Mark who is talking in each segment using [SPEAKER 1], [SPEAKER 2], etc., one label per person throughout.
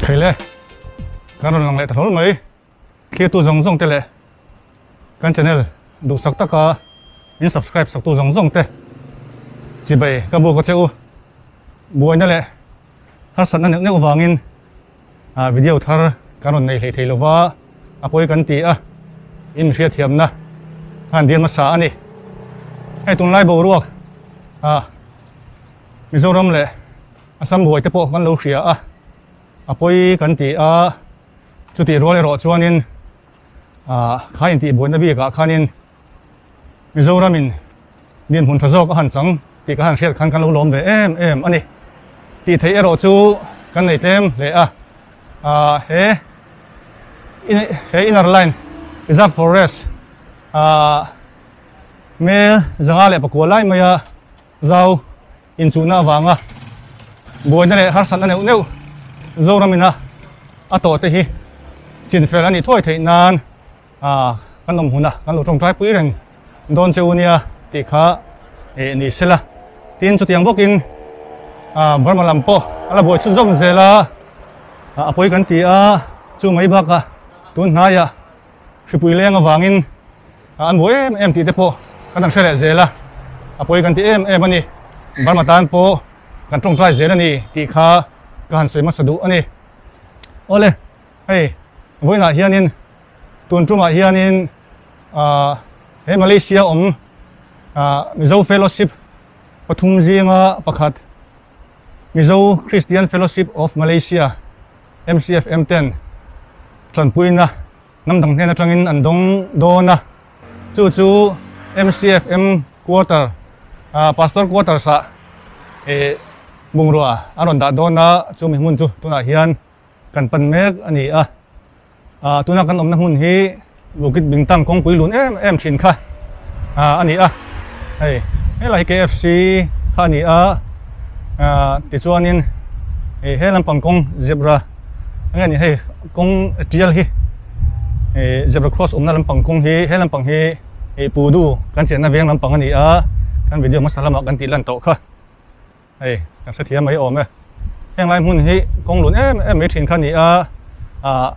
[SPEAKER 1] Thei le, kan rawn lang leh ta hlawl mai. Thlirtu zawng zawng te leh kan channel duhsak taka min subscribe saktu zawng zawng te chibai ka buk a che u. Buaina leh harsatna neuh neuh vangin video thar kan rawn nei hlei thei lova a pawi kan ti a, in hriatthiamna khan dil hmasa a ni. Hei tunlai boruak ah Mizoram leh Assam buai te pawh kan lo hria a, a pawi kan ti a, chutih rual erawh chuanin ah kha intih buaina bikah khanin Mizoramin dinhmun tha zawk a han chang tih ka han hriat khan kan lo lawm ve em em a ni. Tih theih erawh chu kan nei tlem hle a, ah he he inner line reserve forest ah mel 504 lai maia zau inchuhna avanga buaina leh harsatna neuh neuh Zoramina a tawh te hi chinfel a nih thuai theih nan ah kan awm huna kan lo tawngtai pui reng dawn che u nia tih kha eh ni sela tin chutiang bawkin ah Burma lam pawh a la buai chhunzawm zel a a pawi kan ti a chu mai bakah tun hnaiah hripui leng avangin an buai em em tih te pawh kan han hre leh zel a a pawi kan ti em em a ni Burma tan pawh kan tawngtai zel a ni tih kha ka han sawi hmasa duh a ni awle hei vawiinah hianin Tun tumah hianin he Malaysia awm Mizo Fellowship pathum zinga pakhat Mizo Christian Fellowship of Malaysia, MCFM, ten tanpuina hnam dang hnen atangin an dawng dawn a. Chu chu MCFM quarter, Pastor quarters ah bungrua an rawn dah dawn a, chumi hmun chu tunah hian kan pan mek a ni a. Ah tuna kan awmna hmun hi Bukit Bintang kawngpui lun em em thin kha ah a ni a hei helai hi KFC kha a ni a ah tichuanin ih he lampang kawng zebra eng nge ni hei kawng tial hi ih zebra cross awmna lampang kawng hi he lampang hi ih Pudu kan chenna veng lampang a ni a kan video hmasa lamah kan tih lan tawh kha. Hei kan hrethiam mai awm e. Heng lai hmun hi kawng lun em em mai thin kha a ni a, ah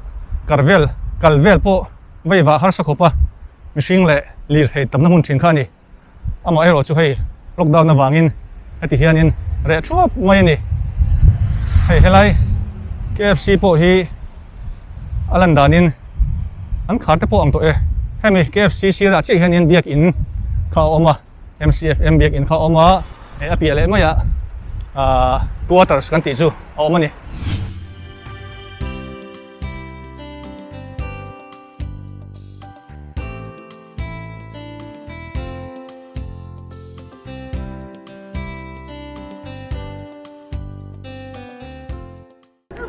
[SPEAKER 1] kar vel kal vel pawh vei vah harsa khawp a, mihring leh lirthei tamna hmun thin kha a ni. Amah erawh chu hei lockdown avangin heti hianin reh thuap mai a ni. Hei helai KFC pawh hi a lan danin an khar te pawh ang tawh e. Hemi KFC sirah chiah hianin biakin kha a awm a. MCFM biakinn kha a awm a, hei a piah leh maiah ahh quarters kan tih chu a awm a ni.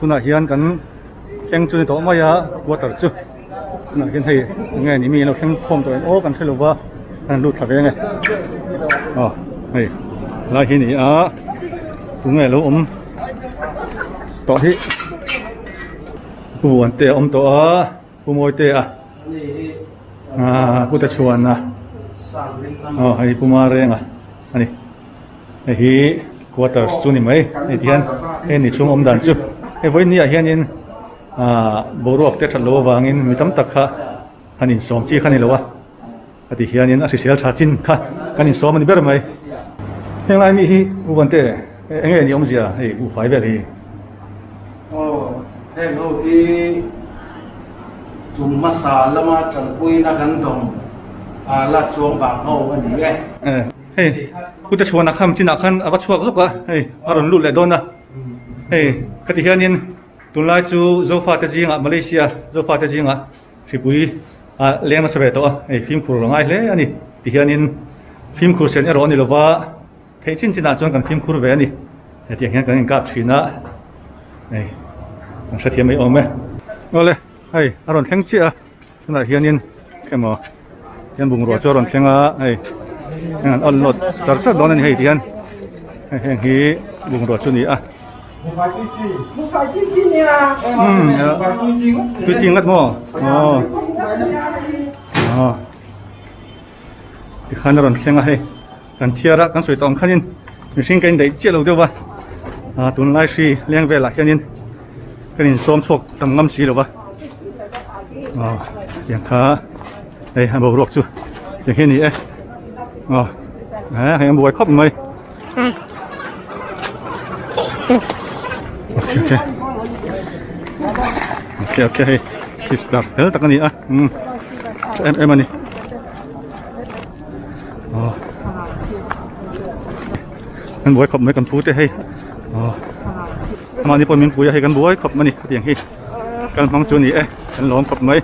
[SPEAKER 1] Tunah hian kan thleng chu ni tawh mai a quarter chu tunah hian hei enge ni mi an lo thleng khawm tawh em aw kan hre lo va kan lut thla ve nge aw hei lai hi ni a tunge lo awm tawh hi pu an te a awm tawh a pu mawi te a ah pu ta chhuan a aw hei pu ma reng a ani. Hei hi quarters chu ni mai hei ti hian hei ni chhung awm dan chu hei vawiin ni ah hianin ahh boruak te that loh avangin mi tam tak kha han insawm chi kha ni lo a a ti hianin a hrisel tha chin kha kan insawm a ni ber mai heng lai mi hi u Vante eng nge ni awmzia hei buhfai vel hi.
[SPEAKER 2] Aw heng ho hi tum hmasa lama tanpuina kan dawng a la chuang vang ho a ni e.
[SPEAKER 1] Hei pute chhuanah khan chinah khan a va chhuak zawk a hei a rawn lut leh dawn a hei khati hianin tunlai chu Zofate zingah Malaysia Zofate zingah hripui ah leng nasa ve tawh a hei fimkhur a ngai hle a ni ti hianin fimkhur sen erawh a ni lova theih chin chinah chuan kan fimkhur ve a ni hetiang hian kan inkap thin a hei kan hrethiam mai awm e. Awle hei a rawn thleng chiah a. Tunah hianin emaw hian bungrua chu a rawn thleng a hei heng an unload char char dawn a ni hei ti hian hei heng hi bungrua chu a ni a umm tui chi ngat maw aw aw tikhan a rawn thleng a hei kan thiar a kan sawi tawh ang khanin mihring ka indaih chiah lo deuh va ah tunlai hri leng velah hianin. Kan insawm chhuak tam ngam si lo va. Aw tiang kha hei a boruak chu tiang hi a ni e. Aw hei an buai khawp mai. Okay okay. Okay okay hei sister fel tak a ni a. Um tha em em a ni. Aw an buai khawp mai kan pu te hei. Aw Mahni pawh min pui a hei kan buai khawp a ni hetiang hi kan hmang chu a ni e kan lawm khawp mai.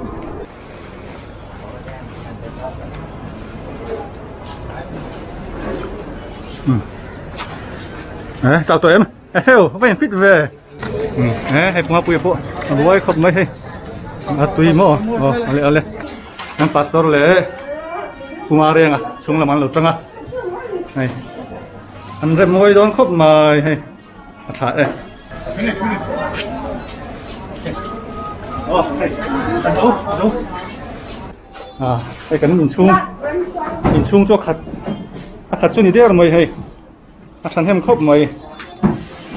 [SPEAKER 1] Eh chau tawh em eheu va in fit ve eh hei panga puia pawh a buai khawp mai hei a tui maw aw ale ale kan pastor leh puma renga chhung lam an lo tang a hei an rem mawi dawn khawp mai hei. A tha e. Aw hei an zo a zo. Ah hei kan inchhung inchhung chu a khat a khat chu ni der mai hei a thahnem khawp mai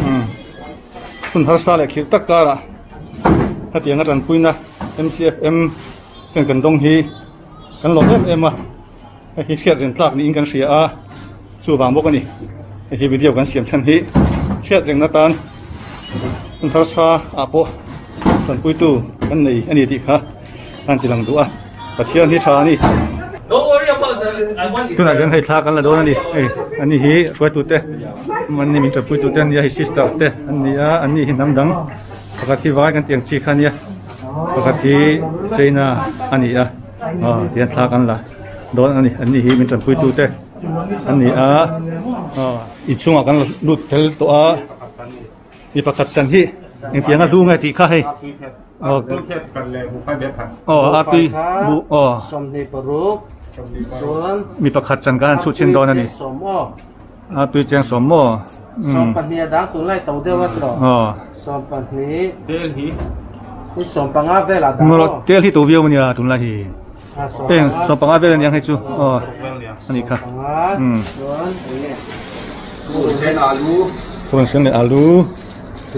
[SPEAKER 1] umm hun harsa leh khirh tak karah hetiang a tanpuina M_C_F_M hian kan dawng hi kan lawm em em a. Hei hi hriat reng tlak niin kan hria a, chuvang bawk a ni. Hei hi video kan siam chhan hi hriat rengna tan hun harsa ah pawh tanpuitu kan nei a ni tih kha a han ti lang duh a, Pathian hi tha a ni. Tunah hian hei thla kan la dawn a ni, hei ani hi hruaitute an ni min tanpuitute an ni a, hei sister te an ni a, an ni hi hnam dang pakhat hi vai kan tih ang chi kha a nia, pakhat hi China a ni a. Aw tihian thla kan la dawn a ni an ni hi min tanpui tu te an ni a aw inchhungah kan la lut tel tawh a mi pakhat chan hi engtiang a du nge tih kha hei aw aw a tui buh aw mi pakhat chan khan an chhut chhin dawn a ni a tui cheng sawm maw aw Ngawrh tel hi to viau ania tunlai hi eng sawmpanga vel aniang hei chu aw anih kha umm purun sen leh alu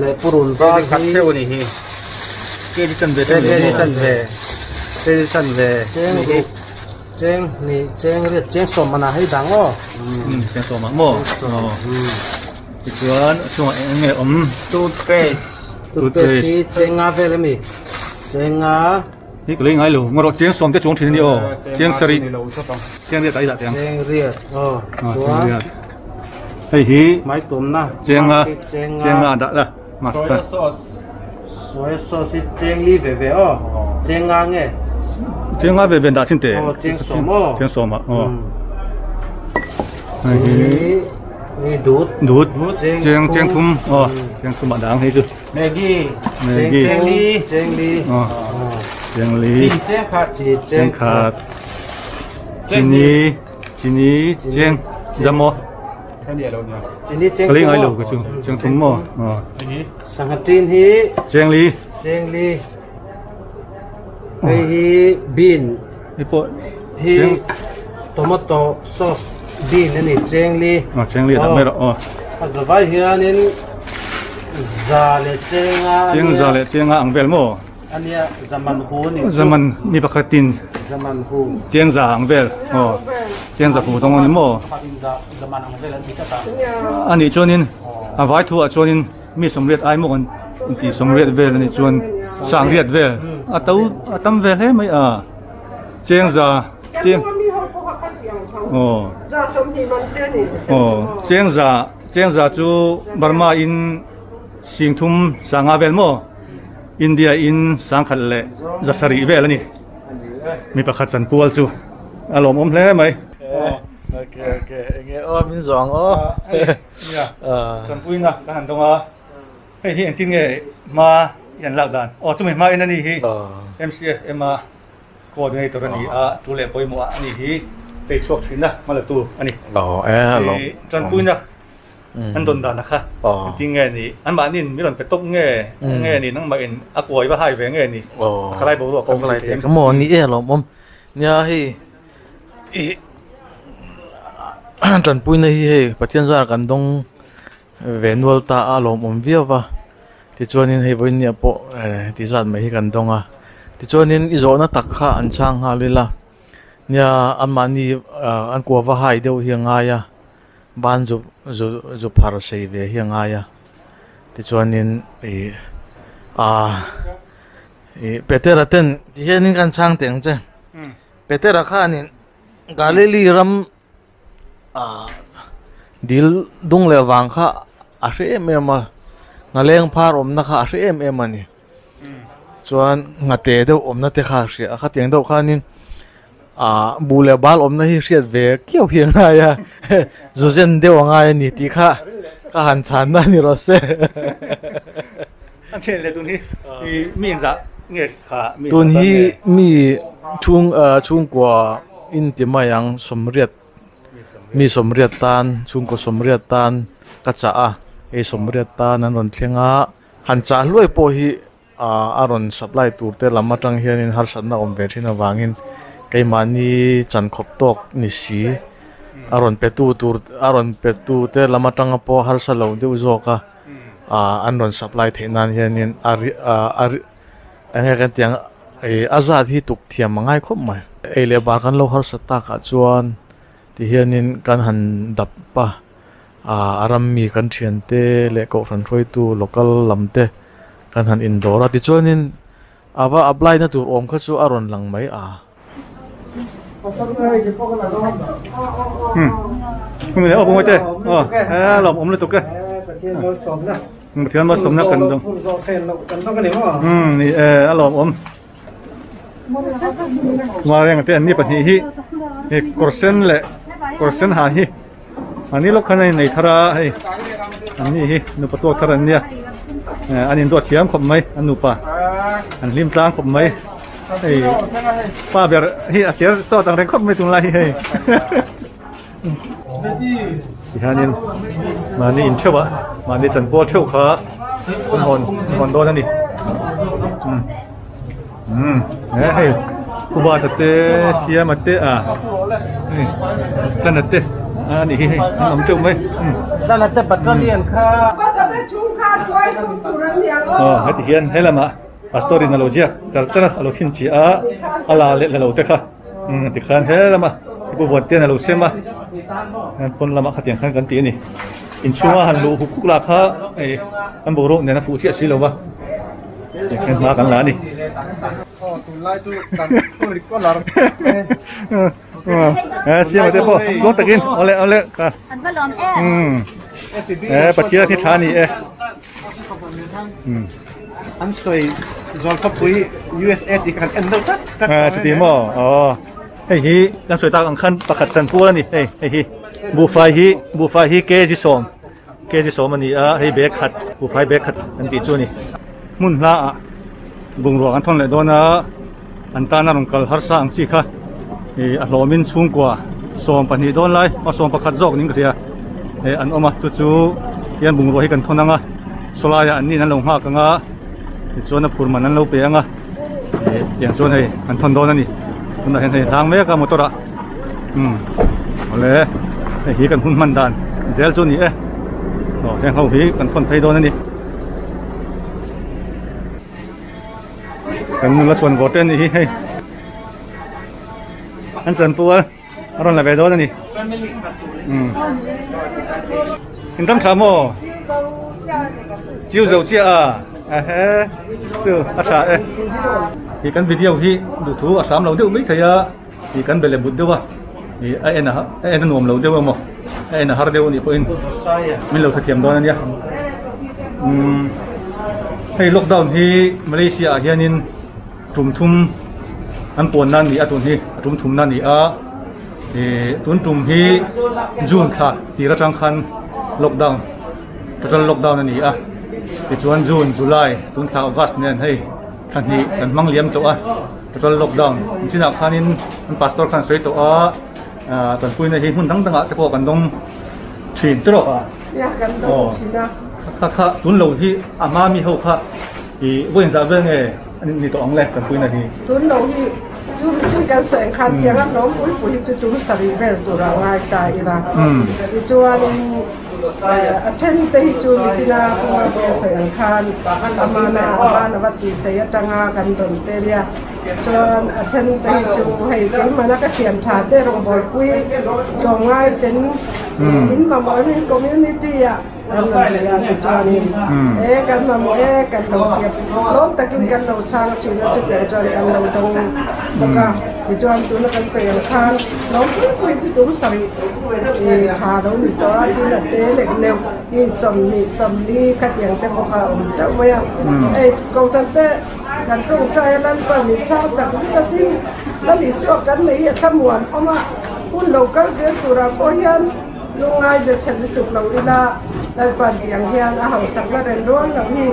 [SPEAKER 2] leh purun var hi
[SPEAKER 1] kg chanve te
[SPEAKER 2] kg chanve cheng ruk cheng hnih cheng riat cheng sawm mana hei dang aw
[SPEAKER 1] umm cheng sawm ah maw aw tichuan a chungah eng eng nge awm
[SPEAKER 2] toothpaste Toothpaste hi chenga vel ami chenga
[SPEAKER 1] hi ka lei ngai lo ngawrh cheng sawm te chuang thin ani aw cheng sarih cheng riat ah i dah teh ang
[SPEAKER 2] cheng riat aw chuan
[SPEAKER 1] hei hi
[SPEAKER 2] hmai tumna
[SPEAKER 1] chenga chenga dah la
[SPEAKER 2] soya sauce soya sauce hi cheng li ve ve aw chenga nge
[SPEAKER 1] chenga ve ve dah thin teh
[SPEAKER 2] aw cheng sawm aw
[SPEAKER 1] cheng sawm ah aw hei hi
[SPEAKER 2] Ni dut.
[SPEAKER 1] Dut. Cheng cheng thum. Aw, cheng thum ah dang hei chu.
[SPEAKER 2] Maggi. Maggi. Cheng li. Cheng li.
[SPEAKER 1] Aw. Cheng li.
[SPEAKER 2] Chi cheng khat. Chi
[SPEAKER 1] cheng khat. Chini. Chini cheng. Zamo.
[SPEAKER 2] Chini cheng.
[SPEAKER 1] Kali ngai lo ka chu. Cheng thum mo. Aw.
[SPEAKER 2] Sanghatin hi.
[SPEAKER 1] Cheng li.
[SPEAKER 2] Cheng li. Hei hi bean.
[SPEAKER 1] Hei pawh
[SPEAKER 2] hi tomato sauce bean a ni chengli.
[SPEAKER 1] Aw chengli a dah mai rawh aw.
[SPEAKER 2] A zavai hianin za leh chenga a nia.
[SPEAKER 1] Cheng za leh chenga ang vel maw?
[SPEAKER 2] A nia zaman hu a ni chu.
[SPEAKER 1] Zaman mi pakhatin
[SPEAKER 2] zaman hu.
[SPEAKER 1] Cheng za ang vel aw cheng za hu dawng a ni maw?
[SPEAKER 2] Pakhatin za zaman ang vel an ti tlat a.
[SPEAKER 1] A nih chuanin a vai thu ah chuanin mi sawmriat ai maw kan intih sawmriat vel a nih chuan sangriat vel a to a tam ve hle mai a. Chengza cheng aw aw chengza chengza chu Burma in singthum sanga vel maw India in sangkhat leh zasarih vel a ni mi pakhat chanpual chu a lawmawm hle mai.
[SPEAKER 3] Okay okay enge aw min zawh ang aw.
[SPEAKER 1] Chanpuina ka han dawng a. Hei hi engtin nge hma i an lak dan? Aw chumi hma in a ni hi MCFM a coordinator a ni a, tu leh pawimawh a ni hi hei chhuak thin a hma la tu a ni. Tanpuina an dawn dan a kha engtin nge ni? Anmahniin min rawn pe tawp nge nge ni nangmah in a kuai va hai ve nge ni? A khalai boruak kha min ti
[SPEAKER 3] em? Maw ni e alawmawm. Nia hei ih tanpuina hi hei Pathian zara kan dawng Ve nual ta a lawmawm viau va. Tichuanin hei vawiin nia pawh ti zat mai hi kan dawng a. Tichuanin i zawhna tak kha an chhang nghal ila. Nia anmahni an kua va hai deuh hi a ngai a, ban zu zu zu phar sei ve hi a ngai a. Tichuanin ih ah ih Petera ten tihianin kan chhang teh ang che. Petera khanin Galili ram ah dil dung leh vang kha a hre em em a nghaleng phar awmna kha a hre em em a ni chuan nghate deuh awmna te kha a hria a khatiang deuh khanin ah buh leh bal awmna hi hriat ve kiau hi a ngai a zu zen deuh a ngai a ni tih kha ka han chhan na a ni rawh se. Tun hi mi chhung chhungkua in ti mai ang sawmriat mi sawmriat tan chhungkaw sawmriat tan ka chah a hei sawmriat tan an rawn thleng a han chah hluai pawh hi ah a rawn supply tur te lam atang hianin harsatna awm ve thin avangin keimahni chan khawp tawk ni si a rawn pe tu tur a rawn pe tu te lam atanga pawh harsa lo deuh zawk a. ah an rawn supply theih nan hianin a ri ah a ri eng nge kan tih ang ih a zat hi tuk thiam a ngai khawp mai. Ei leh bar kan lo harsat takah chuan ti hianin kan han dap a ah a ram mi kan thian te leh kohhran hruaitu local lam te kan han indawr a tichuanin a va apply na tur awm kha chu a rawn lang mai a.
[SPEAKER 1] Hei pa ber hi a cher sawt ang reng khawp mai tunlai hi hei tihianin mahni in theuh ah mahni chanpual theuh kha an hawn an hawn dawn a ni umm he hei uba ta te siama te a hei tlana te a ni hi hei an awm teuh mai aw heti hian helamah. Pastor in a lo ziak char char a, a lo chhinchhiah a, a la leh la lo te kha umm tikhan he lama pu vuan ten a lo sem a, pawn lamah khatiang khan kan ti a ni. Inchhunga han luh huk huk lah kha hei kan boruak nen a fuh chiah si lo va, tiang hma kan la a ni. Siama te pawh tluang takin awle awle ka umm Pathian hi tha a ni e.
[SPEAKER 2] An sawi zawl khawpui USA tih kha kan en deuh tlat tlat
[SPEAKER 1] tawh a chuti maw aw hei hi kan sawi tak ang khan pakhat chan pual a ni hei hei hi buhfai hi buhfai hi kg sawm kg sawm a ni a hei bag khat buhfai bag khat an tih chu a ni hmun hla ah bungrua kan thawn leh dawn a an tana rawn kal harsa ang chi kha ih a hlawmin chhungkua 12 dawn lai a 11 zawk niin ka hria eh an awm a chu chu hian bungrua hi kan thawn ang a sawlai ah an niin an lo nghak ang a tichuan a phur man an lo pe ang a eh tiang chuan hei an thawn dawn a ni tunah hian hei hlang mek a motor ah umm awle hei hi kan hun hman dan zel chu a ni e aw heng ho hi kan thawn phei dawn a ni. Kan nula chuan vote a nih hi hei an chanpu a a rawn la ve dawn a ni umm in tam tha maw chiu zo chiah a a he chu a tha e ih kan video hi duhthu a sam lo deuh mai thei a ih kan bele but deuh a ih a en a a en a nuam lo deuh emaw a en a har deuh a nih pawhin min lo hrethiam dawn a nia umm hei lockdown hi Malaysia ah hianin tum thum an pawn na a ni a tun hi a tum thum na a ni a ih tun tum hi June thla tir atang khan lockdown total lockdown a ni a tichuan June July tun thla August nen hei thla hnih kan hmang liam tawh a total lockdown an chinah khanin an pastor khan a sawi tawh a ah tanpuina hi hmun dang dangah te pawh kan dawng thin te rawh aw kha kha tun lo hi a hma mi ho kha ih vawiin zah vel nge ni tawh ang le tanpuina hi
[SPEAKER 4] tun lo hi chu chu kan sawi ang khan tiang a hlawm pui pui hi chu tum sarih vel tur a ngai ta ila tichuanin. A then te hi chu nichina Pu Mapuia sawi ang khan amana a va tihsei atanga kan dawn te nia. Chuan a then te hi chu hei keimahna ka thian tha te rawngbawlpui tlawmngai ten in mamawh hi community ah an rawn ti a tichuanin e kan mamawh e kan lo kep tlawm takin kan lo chhang thin a chutiang chuan kan lo dawng bawk a tichuan tuna kan sawi ang khan tlawm pui pui chu tum sarih tha lo ni tawh a tin a te lek neuh mi sawmhnih sawmli khatiang te bawk a awm teuh mai a hei kohhran te Kan tawngtai a Lalpa min chhang tak zet a tin Lal Isua kan nei hi a thlamuan awm a, hun lo kal zel turah pawh hian lungngai be chhe lutuk lo ila Lalpa'n tih ang hian a hausakna reng rual loh hi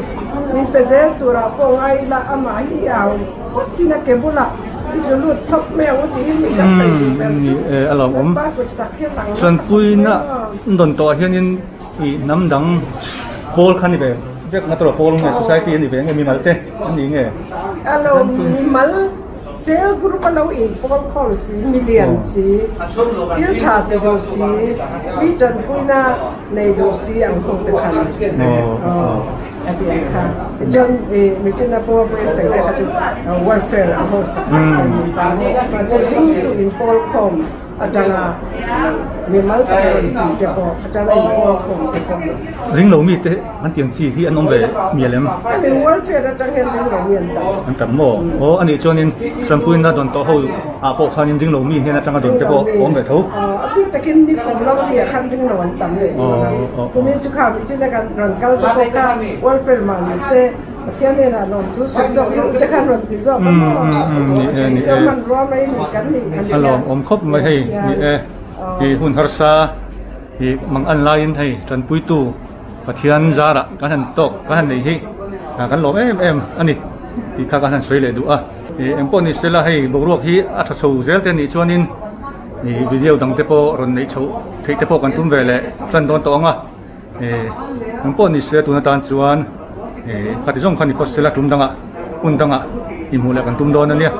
[SPEAKER 4] min pe zel turah pawh ngai ila amah hi i au phawt tin a ke bulah i tlu lut phawt mai ang u tiin mi ka sawi duh ber chu Lalpa kut chak hian ang nasa khawp mai maw.
[SPEAKER 1] Chuanpuina dawn tawh ah hianin I hnam dang pawl kha ni ve vek na tawrh pawl nge society a ni ve nge mimal te an ni nge?
[SPEAKER 4] A lo mimal cell group a lo in pawl khawm si milian si thil tha ti duh si mi tanpuina nei duh si ang ho te khan a ti ang kha tichuan i michina pawh pawh i sawi te kha chu welfare ang ho tak tak an ni ta maw chu ding tu in pawl khawm Atanga mimal tak a rawn tih te pawh atanga inpawl khawm te pawh.
[SPEAKER 1] Ring lo mi te an tiang chi hi an awm ve mial em?
[SPEAKER 4] Hemi welfare atang hian ring lo mi an tam.
[SPEAKER 1] An tam maw? Aw anih chuanin Tanpuina dawn tawh ho ah pawh khanin ring lo mi hnen atanga dawn te pawh a awm ve tho.
[SPEAKER 4] A bik takin ni kum lo ni ah khan ring lo an tam leh chuan a. Kumin chu kha michina kan rawn kal te pawh kha welfare mah ni se. Pathian hnenah lawmthu sawi zawk lo te khan rawn ti zawk a maw?
[SPEAKER 1] Ni e, ni e.
[SPEAKER 4] Hmanrua mai ni kan nih a ni
[SPEAKER 1] A lawmawm khawp mai hei, ni e. I hun harsa i mang an laiin hei tanpuitu Pathian zarah kan han tawk kan han nei hi kan lawm em em a ni tih kha kan han sawi leh duh a. I engpawh ni sela hei boruak hi a tha chho zel te nih chuanin i video dang te pawh rawn neih chhoh theih te pawh kan tum ve leh tan dawn tawh ang a. Eng pawh ni se tun atan chuan khati zawng kha ni phawt sela tum dangah hun dangah inhmuh leh kan tum dawn a nia.